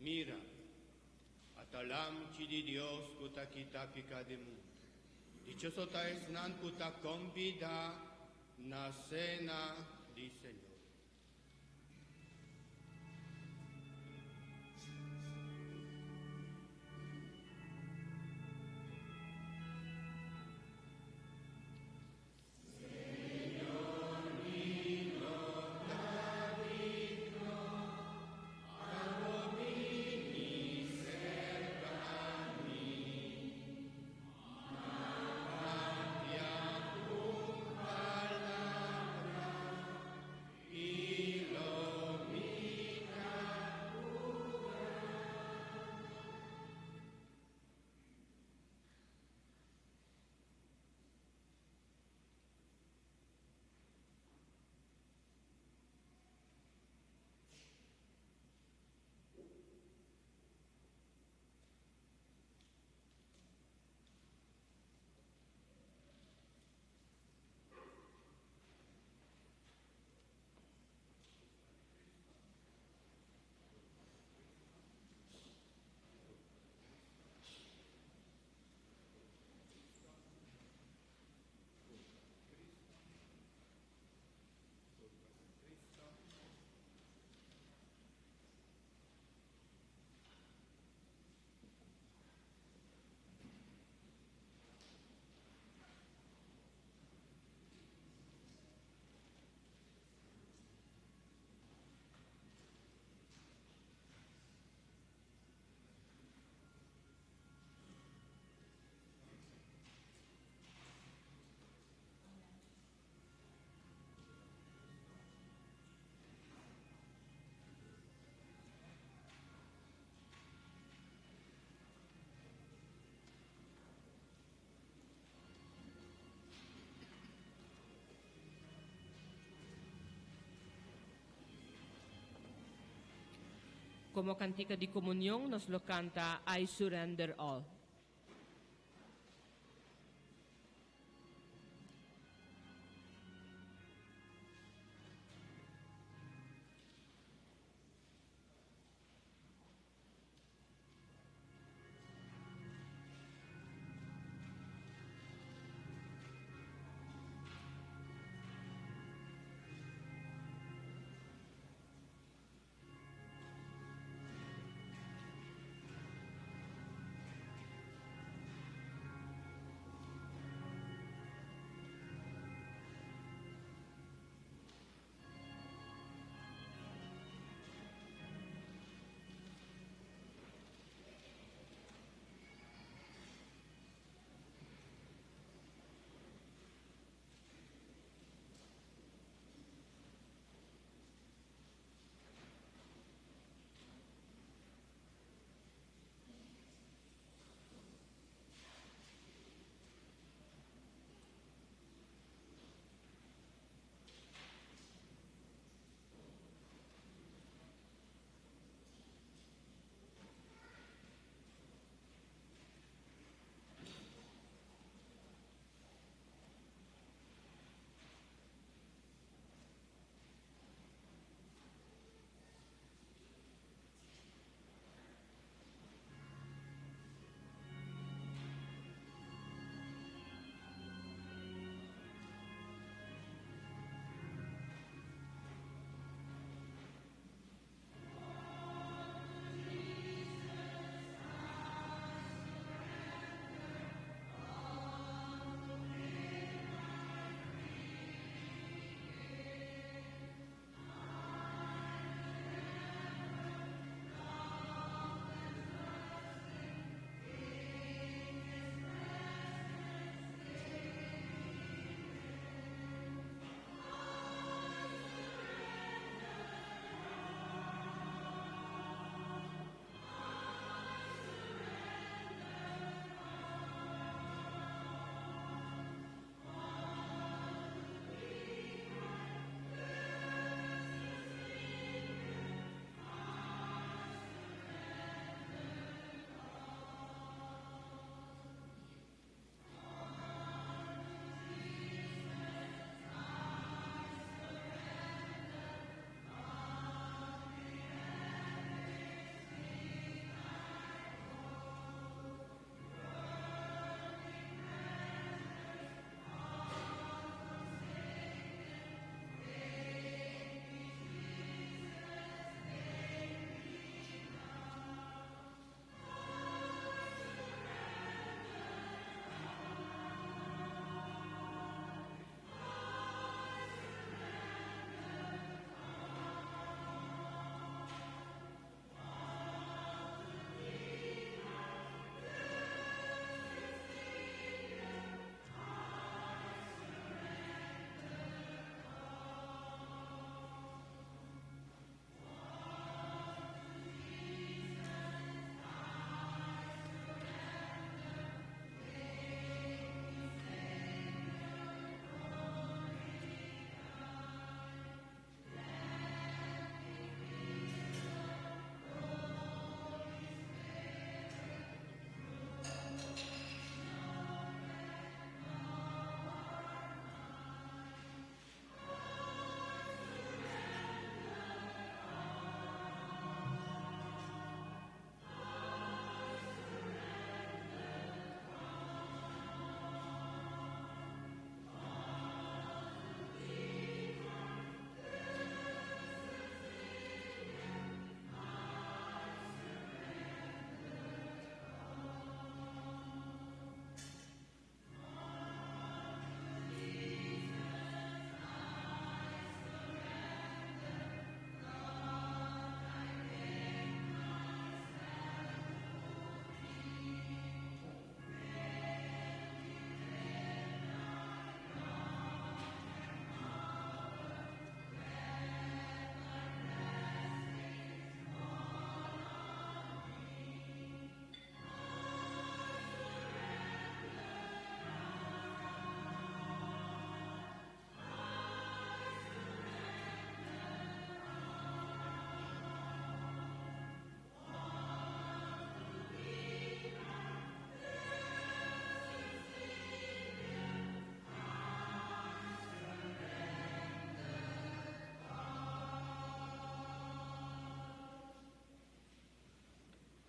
Mira, ata Lamchi di Dios ku ta kita piká di mundu. Dichoso ta esnan ku ta kombidá na sena di Señor. Komo kantika di komunion, nos lo kanta I Surrender All.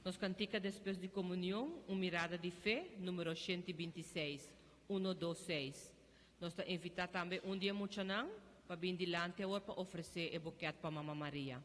Nos kantika despues di komunion, Un Mirada di Fe, numero 126, 126. Nos ta invitá tambe un di e muchanan pa bin dilanti awor pa ofresé e bukèt pa Mama Maria.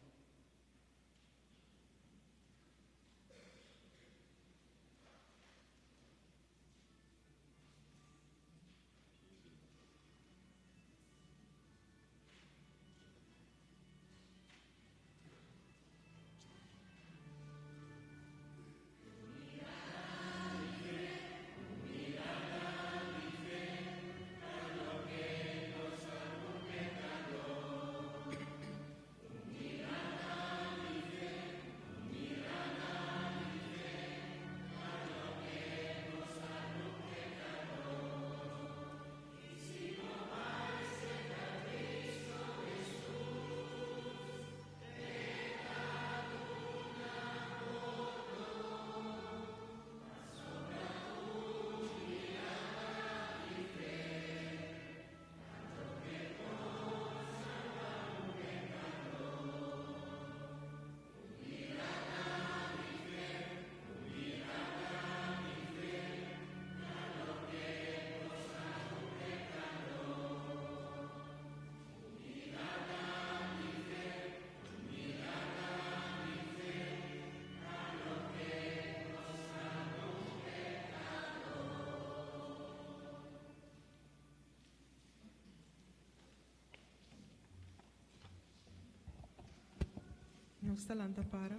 Nos ta lanta para.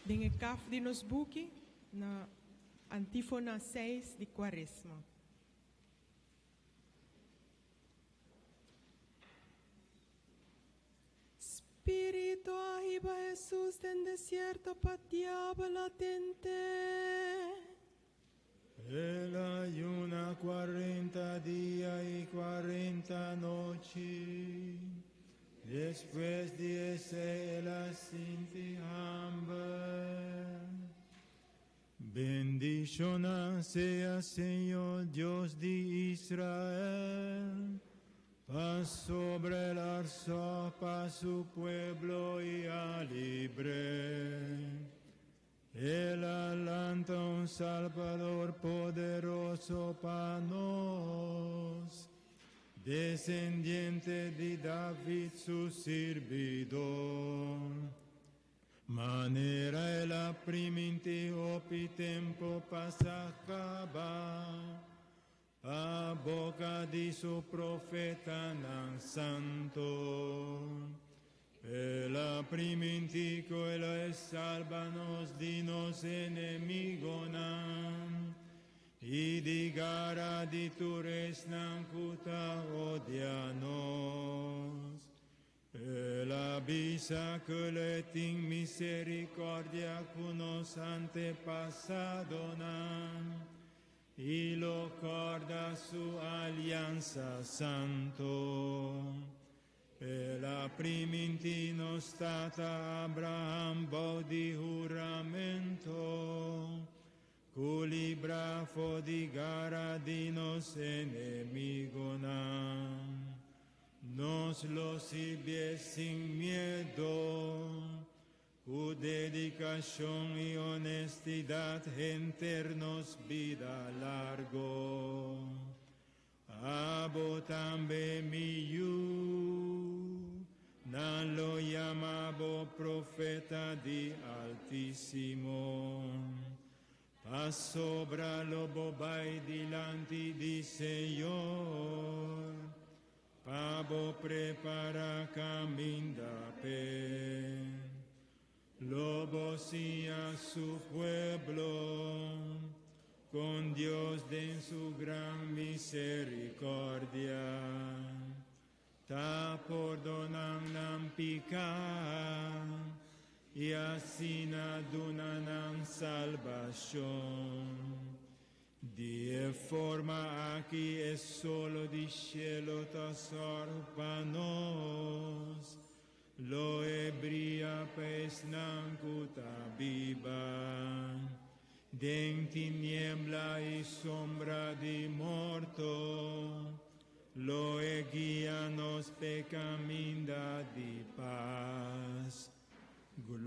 Den e kaf di nos buki na antífona 6 di Kuaresma. Spiritu a hiba Hesus den desierto pa diabel a tent'é. El a yuna 40 dia i 40 nochi. Despues di esei el a sinti hamber. Bendishoná sea Señor Dios di Israel, pasobra el a sòru pa su pueblo i a libr'é. El a lanta un Salbador poderoso pa nos, desendiente di David su sirbidó. Manera el a primintí hopi tempu pasá kaba, pa boka di su profetanan santu. El a primintí ku e lo salba nos di nos enemigunan i di gara di tur esnan ku ta odia nos. El a bisa ku e tin miserikòrdia ku nos antepasadonan i lo kòrda su aliansa santu. El a primintí nos tata Abraham bou di huramentu, ku libra for di gara di nos enemigunan. Nos lo sirbié sin miedu, ku dedikashon i honestidat henter nos bida largu. Abo tambe mi yu, nan lo yama bo profeta di Altísimo. Pasobra lo bo bai dilanti di Señor, pa bo prepará kaminda p'e. Lo bo siña su pueblo, kon Dios den su gran miserikòrdia. Ta pordoná nan piká, i asina duna nan salbashon. Di e forma aki e solo di shelu ta sòru pa nos, lo e bria pa esnan ku ta biba. Den tiniebla i sombra di morto, lo e guia nos p'e kaminda di pas.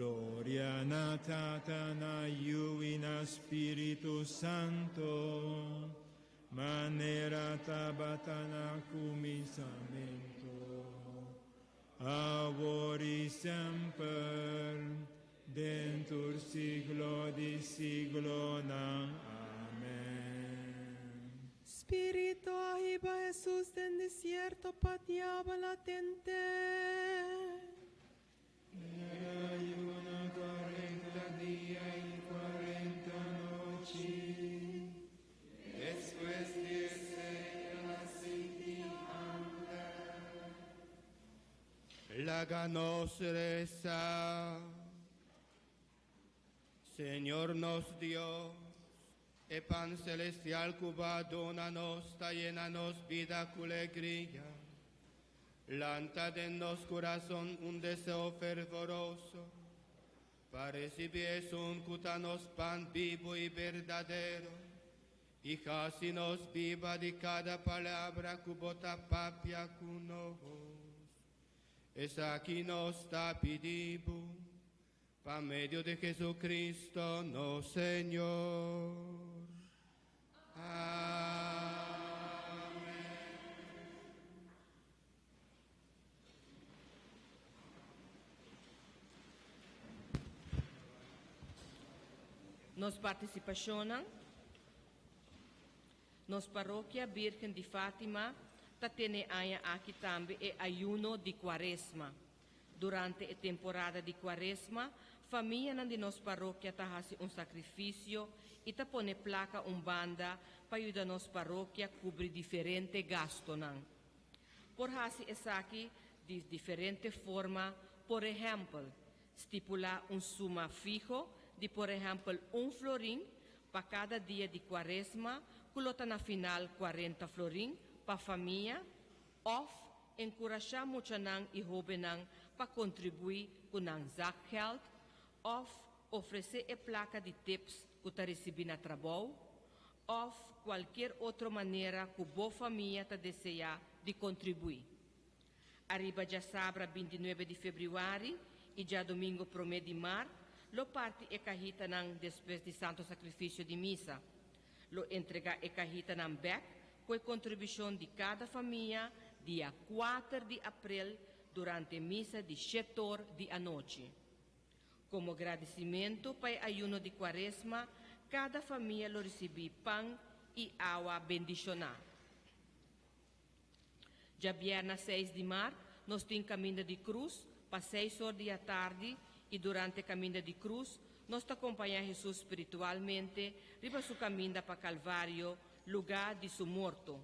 Gloria na Tata, na Yu i na Spiritu Santo, manera tabata na kuminsamentu, awor i semper, den tur siglo di siglonan. Amen. Spirito a hiba Hesus den desierto pa diabel a tent'é. El a yuna cuarenta dia y cuarenta nochi. Despues di esei el a sinti hamber. Laga nos resa. Señor nos Dios, e pan celestial cu Bo a duna nos ta yena nos bida cu legria. Lanta den nos curason un deseo fervoroso pa recibi esun cu ta nos pan bibo y berdadero, y haci nos biba di cada palabra cu Bo ta papia cu nos. Esaki nos ta pidi Bo, pa medio di Jesucristo nos Señor. Amen. Nos partisipashonnan. Nos Parokia Birgen di Fatima ta tene aña aki tambe e ayuno di Cuaresma. Durante e temporada di Cuaresma, famianan di nos parokia ta haci un sacrificio y ta pone placa un banda pa yuda nos parokia cubri diferente gastonan. Por haci esaki di diferente forma, por ehempel, stipula un suma fiho di por ehempel un florin pa cada dia di Cuaresma cu lo ta na final cuarenta florin pa famia of enkurashá muchanan i hóbennan pa kontribuí ku nan zakgeld òf ofresé e plaka di tips ku ta risibí na trabou òf kualkier otro manera ku bo famia ta deseá di kontribuí. Ariba djasabra 29 di febrüari i djadumingu promé di mart lo parti e kahitanan despues di Santo Sakrifisio di Misa. Lo entregá e kahitanan bèk ku e kontribushon di kada famia dia kuater di aprel durante misa di shetor di anochi. Komo gradisimentu pa e ayuno di kuaresma, kada famia lo risibí pan i awa bendishoná. Djabièrna seis di mart nos tin Kaminda di Krus pa seis or di atardi i durante Kaminda di Krus nos ta kompañá Hesus spiritualmente riba su kaminda pa Kalvario, lugá di su morto.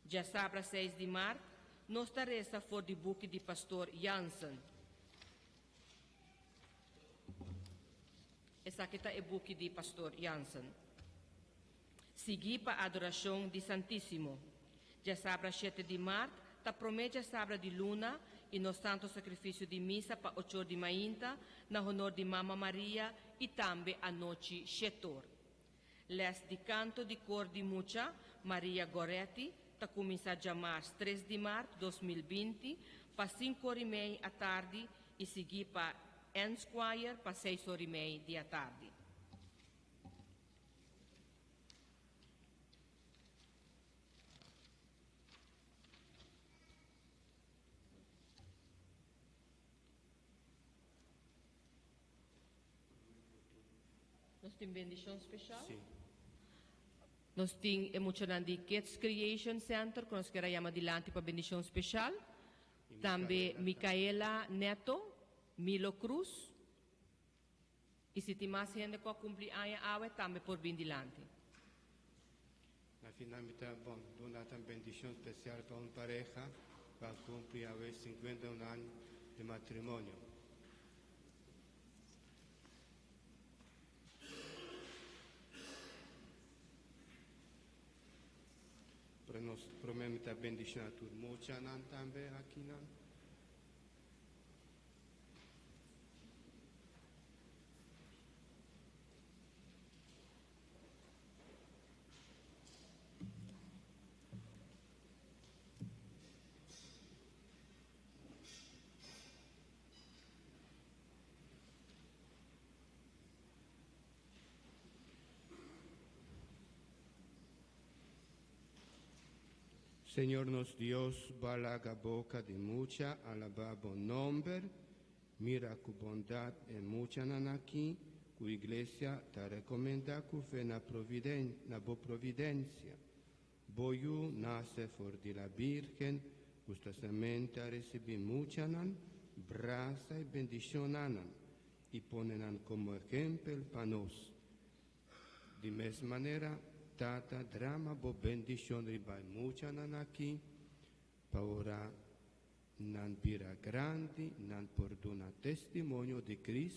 Djasabra seis di mart nos ta resa for di buki di Pastor Jansen. Esaki ta e buki di Pastor Jansen. Sigui pa Adorashon di Santísimo. Djasabra shete di mart ta promé djasabra di luna i nos Santo Sakrifisio di Misa pa ochor di mainta na honor di Mama Maria i tambe anochi shetor. Lès di kanto di kor di mucha Maria Goretti ta kuminsá djamars tres di mart 2020 pa sinkor i mei atardi i sigui pa Ends Choir pa seis or i mei di atardi. Nos tin bendishon speshal? Sí. Nos tin e muchanan di Kids Creation Center ku nos kier a yama dilanti pa bendishon speshal. Tambe Micaela Neto, Milo Cruz. I si tin mas hende ku a kumpli aña awe tambe por bin dilanti. Na final mi ta bon duna tan bendishon spesial pa un pareha ku a kumpli awe 51 aña di matrimonio. Pero nos promé mi ta bendishoná tur muchanan tambe akinan. Señor nos Dios, Bo a laga boka di mucha alabá bo nòmber, mira ku bondat e muchanan aki, ku iglesia ta rekomendá ku fe na providen na bo providensia. Bo Yu nase for di la Bírgen, gustosamente a risibí muchanan, brasa i bendishoná nan, i pone nan komo ehèmpel pa nos. Di mes manera, Tata, drama bo bendishon riba e muchanan aki, pa ora nan bira grandi, nan por duna testimonio di Kristu.